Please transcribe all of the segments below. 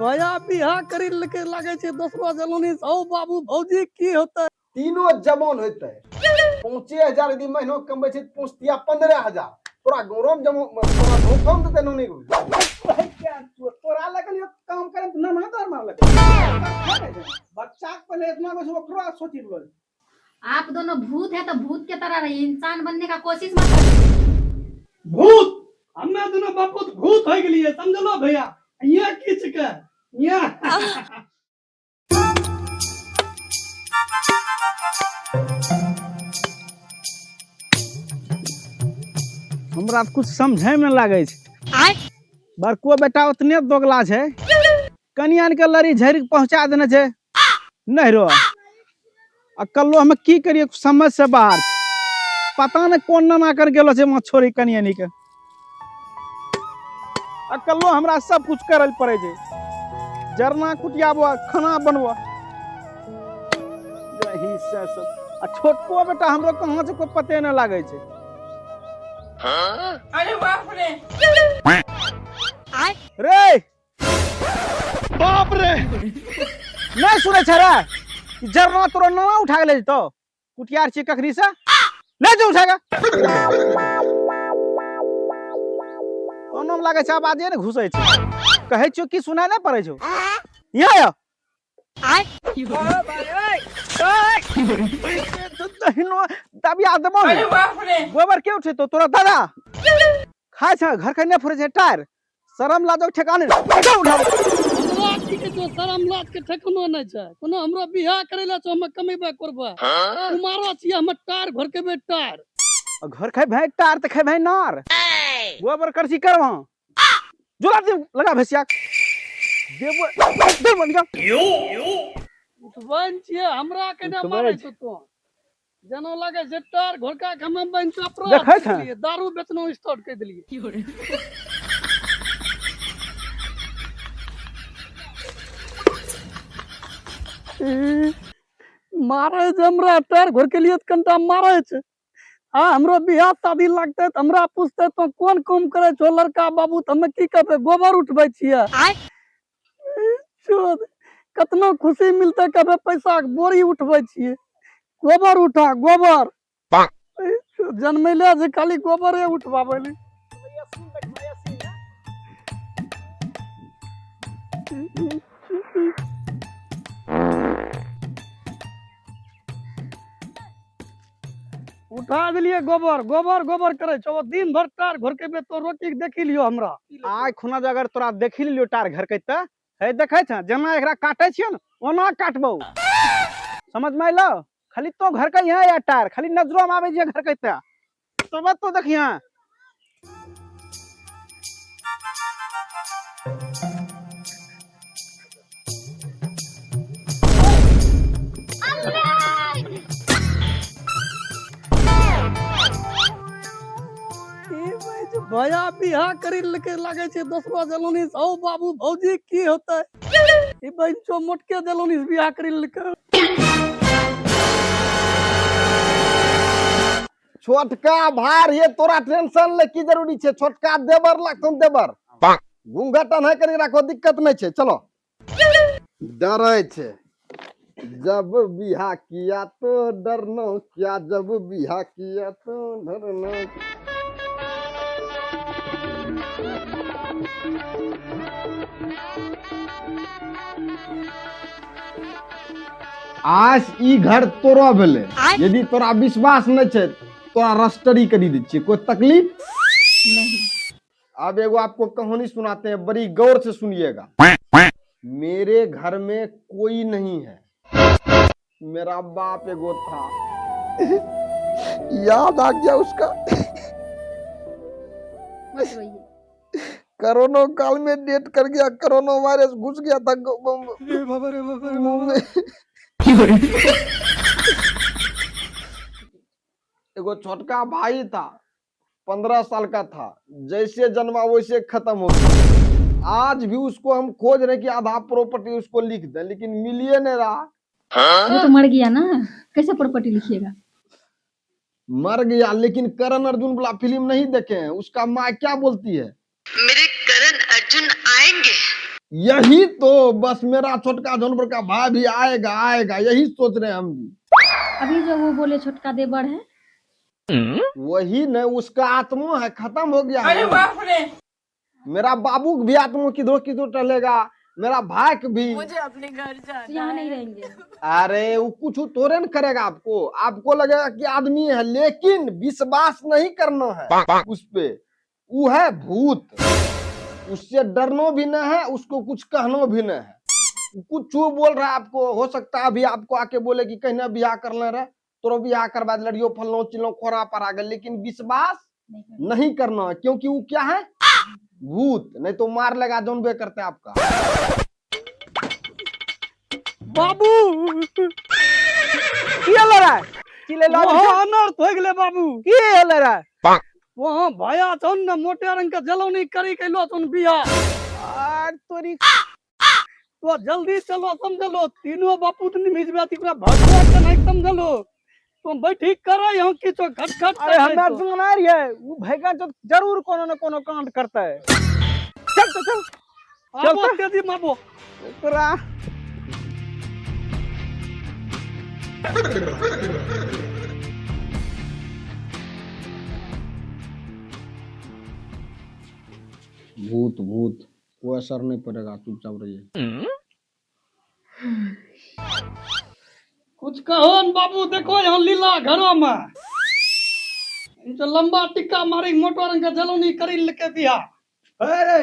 भैया बियाह करी लेके लागै छै दोसरो जलोनी से। औ बाबू भौजी की होतै? तीनो जवान होते 5000 यदि महीनो कमबै छै पहुँचतिया 15,000। तोरा गौरव जमो तोरा धोखम देतै नोनी। तोरा लगल यो काम करे त ना दर मार लगे बच्चा के पहले इतना कुछ ओकरो सोची लो। आप दोनों भूत है तो भूत के तरह रहिए, इंसान बनने का कोशिश मत करिए। भूत हम्मे दोनों बापू भूत हो गेलिए समझलो भैया। यहाँ की छिकै यहाँ। हमरा तऽ कुछ समझे में लागै छै। बड़को बेटा उतने दोगला छै, कनियान के लड़ी झड़ि के पहुंचा देने छै नहरो। आ कल्लो हम की करिए समझ से बाहर छै। पता नहीं कोन नाना कर गेलो छै वहाँ छोड़ी कनियानी के। आ कल्लो हमरा सब कुछ करल पड़े छै, जरना कुटियाबो खाना बनबो यही से सब। आ छोटको बेटा हमरो कहाँ छै कोई पते नहीं लागै छै। अरे बाप रे रे बाप रे नहीं सुनै छै रे, जरना तोरा नाना उठा के ले जेतौ। कुटियार छियै कखनी से ले जो उठा के। कोनो में लागै छै आवाजे ने घुसै छै। कहै छियौ की सुनाय नहि पड़ै छौ? यहाँ आउ। दहिनो दबिया देबो ने। अरे बाप रे गोबर के उठेतो तोरा दादा खाय छै घर के नहि फुरै छै टायर। शरम लाजक ठेकाने उठा उठा। हमरा की कहै छौ शरम लाज के ठेकानो नहि छै। कोनो हमरो बियाह करै लए छौ हम कमेबे करबै। कुमारो छियै हम टायर घोरकेबै टायर। घर खेबै टायर तऽ खेबै नार। गोबर करसी करबह जोड़ा दे लगा भैंसिया देबो देबो निकाल। उठबैन छियै हमरा केना उठबै मारै छी। छौ तों? जेना लागै छै टायर घोरका के हम बनि के अपराध देखै करि छें? देलियै, दारू बेचना स्टार्ट करि देलियै। मारै छै हमरा टायर घोरके लिए तऽ कनिटा मारै छै। हाँ हमरो बियाह शादी लगतै तऽ हमरा पूछतै तो कोन काम करै छौ लड़का बाबू, तऽ हमे की कहबै गोबर उठबै छियै। चोद कतनो खुशी मिलतै कहबै पैसा के बोरी उठबै छियै। गोबर उठा गोबर। जन्मैले जे खाली गोबरे उठबाबै ले। उठा देलियै गोबर गोबर गोबर करै छौ दिन भर टार घोरकेबे तो रोटी के देखी लियो हमरा। आइ खुना जे अगर तोरा देखी लियो टार घरकैत तऽ हे देखै छह जेना एकरा काटै छियै ने ओना काटबौ, समझ में अयलौ? खाली तो घरकै यहाँ या टार खाली नजरो में आबै छै घरकैत तब तो देखिया। भैया बियाह करी लेके लागै छै दोसरो जलोनी से। औ बाबू भौजी की होतै? ई बहिनचो मोटके जलोनी से बियाह करी लेके। छोटका भार ये तोरा टेंशन ले की जरूरी छै? छोटका देवर लगतौ देवर घूंघट नहीं करी राखो दिक्कत नहीं छै। चलो डरै छै जब बियाह किया तो डरनो क्या, जब बियाह किया तो डरनो। आज ई घर तोरो भेलै, यदि तोरा विश्वास नहीं छै तोरा रजिस्ट्री करी दै छियै, कोई तकलीफ नहीं। अब एगो आपको कहानी सुनाते हैं, बड़ी गौर से सुनिएगा। मेरे घर में कोई नहीं है, मेरा बाप एगो था, याद आ गया उसका। मत रोइए। कोरोना काल में डेट कर गया, कोरोना वायरस घुस गया था मुंह में। एगो छोटका भाई था, 15 साल का था, जैसे जन्मा वैसे खत्म हो गया। आज भी उसको हम खोज रहे कि आधा प्रॉपर्टी उसको लिख दे, लेकिन मिलिए नहीं रहा। वो तो मर गया ना, कैसे प्रॉपर्टी लिखिएगा? मर गया, लेकिन करण अर्जुन वाला फिल्म नहीं देखे हैं। उसका माँ क्या बोलती है? मेरे करण अर्जुन आएंगे। यही तो बस मेरा छोटका जानवर का भाई भी आएगा आएगा, यही सोच रहे हैं हम भी। अभी जो वो बोले छोटका देवर है। वही नहीं, उसका आत्मा है, खत्म हो गया है। मेरा बाबू के भी आत्मा किधर किधर टलेगा, मेरा भाई के भी। मुझे अपने घर तो जाना यहाँ है। नहीं रहेंगे। अरे वो कुछ तोड़े न करेगा आपको, आपको लगेगा कि आदमी है, लेकिन विश्वास नहीं करना है उस पे। वो है भूत, उससे डरना भी न है, उसको कुछ कहना भी न है। कुछ बोल रहा है आपको, हो सकता है अभी आपको आके बोले कि कहीं ना बियाह कर ले रहे, तोरो बियाह करवा दे, लड़ियो फलनो चिल्लो खोरा पर आ गए, लेकिन विश्वास नहीं करना है, क्योंकि वो क्या है, भूत। नहीं तो मार लगा जोन करते हैं आपका। बाबू की होलो रे? चिल्लेलो? वहाँ अनर्थ हो गेलै बाबू। की होलो रे? वहाँ भया छौन ने मोटे रंग के जलौनी करी कैलो छौन बियाह। आर तोरी। तो जल्दी चलो समझलो, तीनों बापू तो निमिजबे ती पूरा भगवा के नहीं समझलो। तुम बैठी करे यहाँ किछो खट खट। अरे हमे जाना रहिए उ भैगा जो जरूर कोनो न कोनो कांड करतै। चल तो चल। आबो तेजी में आबो। ओकरा भूत भूत कोई असर नहीं पड़ेगा, चुपचाप रहिए। कुछ कहो न बाबू, देखो यहाँ लीला घरों में जो लंबा टिक्का मारी मोटो रंग के जलौनी करी लेके बियाह। अरे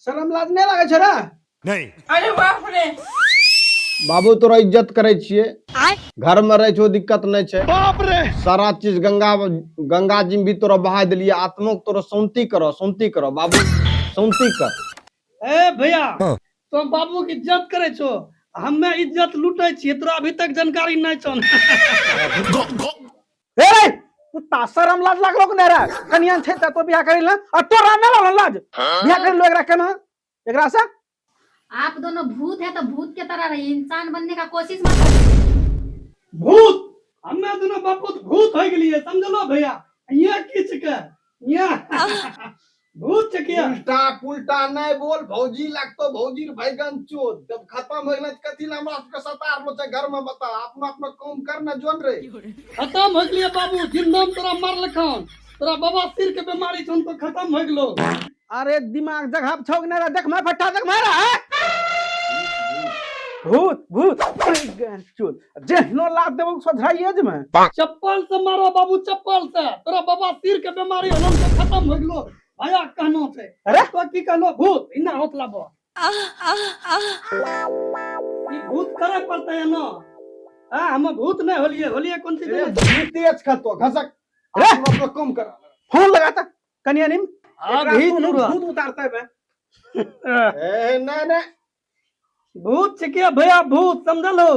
शरम लाज नहीं लागे छै रे? अरे बाप रे। बाबू तोरा इज्जत करे छिए, घर में रहे छो दिक्कत नहीं छे। बाप रे। सारा चीज गंगा गंगा जी में भी तोरा बहा दिलिए, आत्मा के तोरा शांति करो, शांति करो बाबू, शांति कर। ए भैया, तुम बाबू की इज्जत करे छो, हमें इज्जत लूटे छिए, तोरा अभी तक जानकारी नहीं छौ। ए कुत्ता, शरम लाज लागलो कि नहीं रे? कनियान छै त तो बियाह करी ले आ तोरा नहीं लागल लाज बियाह करी लो एकरा केना एकरा से? आप दोनों भूत है तो भूत के तरह रहिए, इंसान बनने का कोशिश मत करिए। भूत हमें दोनों बापू तो भूत हो गेलिए समझलो भैया। ये की छिके ये भूत छिके। उल्टा पुल्टा नहीं बोल भौजी, लगतो भौजी रे भैगन चोद। जब खत्म हो गेलै त कथी ला हमरा सबके सतार लो छै घर में, बता। अपना अपना काम करना जोन रे। खत्म हो गेलिए बाबू, जिंदम तोरा मार लखन, तोरा बाबा सिर के बीमारी छन तो खत्म हो गेलो। अरे दिमाग जगह पर छौ कि नहीं रे? देख मैं फट्टा देख मैं रे। भूत भूत चोद जेहनो लाज देबो सोझराइए जे मैं। चप्पल से मारो बाबू, चप्पल से, तोरा बाबा सिर के बीमारी होलन तो खत्म हो गेलो। भैया कहनो छै। अरे? तो की कहलो भूत इना होत लाबो, ई भूत करे पड़ते है ना। हां हम भूत नहीं होलिए, होलिए कौन चीज ए, भूते खतो घसक। अरे? अपना अपना काम कर। फोन लगाता कनिया निम। अभी भूत उतारता है मैं। ए नहीं नहीं। भूत छिके भैया, भूत समझलो।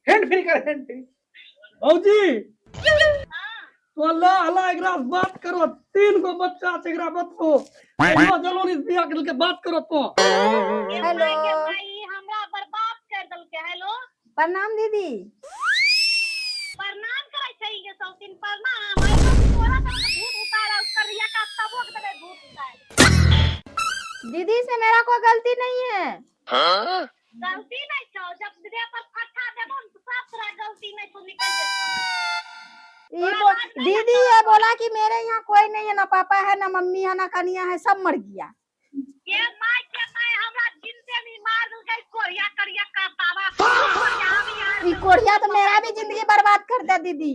हैंड फ्री कर, हैंड फ्री। भौजी तो अल्लाह अल्लाह एकरा से बात करो, तीन गो बच्चा छै एकरा बतबो, एकरा जलोनी से बियाह करके बात करो तो। हेलो। हमरा बर्बाद कर देलकै। हेलो। प्रणाम दीदी। प्रणाम करै छै के सौतीन, प्रणाम। आइ तो तोरा सब के भूत उतारा करिया का तबो के देबै भूत उतार। दीदी से मेरा कोई गलती नहीं है। गलती नहीं छौ, जब देह पर फट्टा देबो न त सब तोरा गलती नहीं छौ निकल जेतौ। ये दीदी ये बोला कि मेरे यहाँ कोई नहीं है, ना पापा है ना मम्मी है ना कनिया है, सब मर गया। के my के my, हमरा जिंदे में मार देलकै कोरिया करिया का तावा कोरिया हम यहाँ। ये कोढ़िया तो मेरा भी जिंदगी बर्बाद कर दिया दीदी।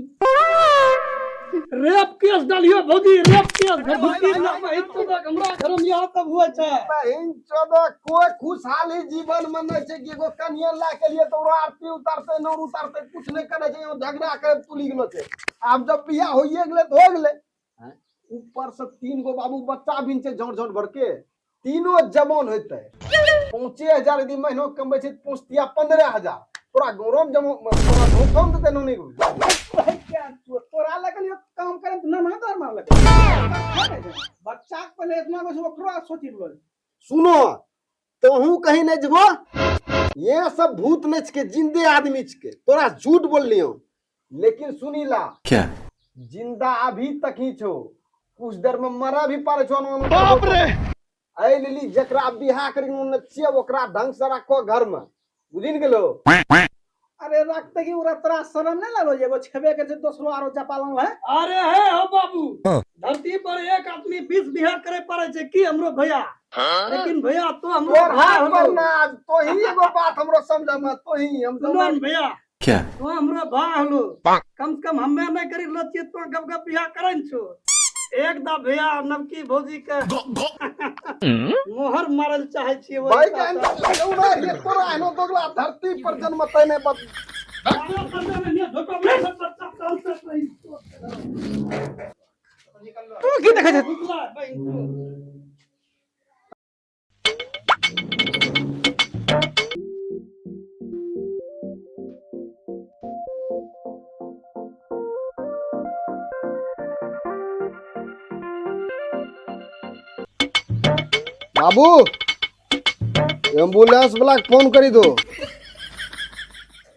रेप केस डालियो भौजी, रेप केस। भौजी हमरा घर में यहाँ सब हुआ छै। बहिन चोदह, कोई खुशहाली जीवन में नहीं छै कि एगो कनिया ला के लिए तो आरती उतारते नौर उतारते कुछ नहीं करे छै, झगड़ा करे तुली गेलो छै। आब जब बियाह होइए गेलै तऽ हो गेलै। ऊपर से तीन गो बाबू बच्चा भी छै झोर झोर भर के, तीनों जवान होते। 5000 यदि महीनो कमबै छै, पहुँचतिया 15,000। तोरा गौरव जमा तोरा गौरव देतै नौनी। तोरा लगल यो काम करे त ना तोर मार लगल बच्चा के पहले इतना कुछ ओकरो सोची लो। सुनो तोहू कहीं नहीं जबो, ये सब भूत नहीं छके, जिंदे आदमी छके। तोरा झूठ बोल लियो, लेकिन सुनी ला क्या? जिंदा अभी तक ही छो, कुछ देर में मरा भी पारे छो। बाप रे। एहि लिली जकरा बियाह करी ने छियै ओकरा ढंग से राखो घर में, बुझि ने गेलो? अरे रखते की उरा तोरा शरम नहीं लगलो जे एगो छेबे के जे दोसरो आरो जपालन है। अरे हे हो बाबू, धरती पर एक आदमी 20 बियाह करे पड़े छै की हमरो भैया, लेकिन भैया तो हमरो तोर भाई हाथ पर होलो। ना आज तो ही एगो बात हमरो समझ में तो ही हम सुनो दोनों ने भैया, क्या तो हमरो भाई होलो, कम से कम हमे नहीं करी लो छियै, तो गप गप बियाह करै ने छो। एक दा भैया नवकी भौजी के मोहर मारल चाहे छियै ओहि भाई के हिसाब से। अंदर लगौना ये तोरा एहनो दोगला धरती पर जन्मतै नहि बस। तू की देखै छै? बाबू, एम्बुलेंस वाला के फोन करी दो।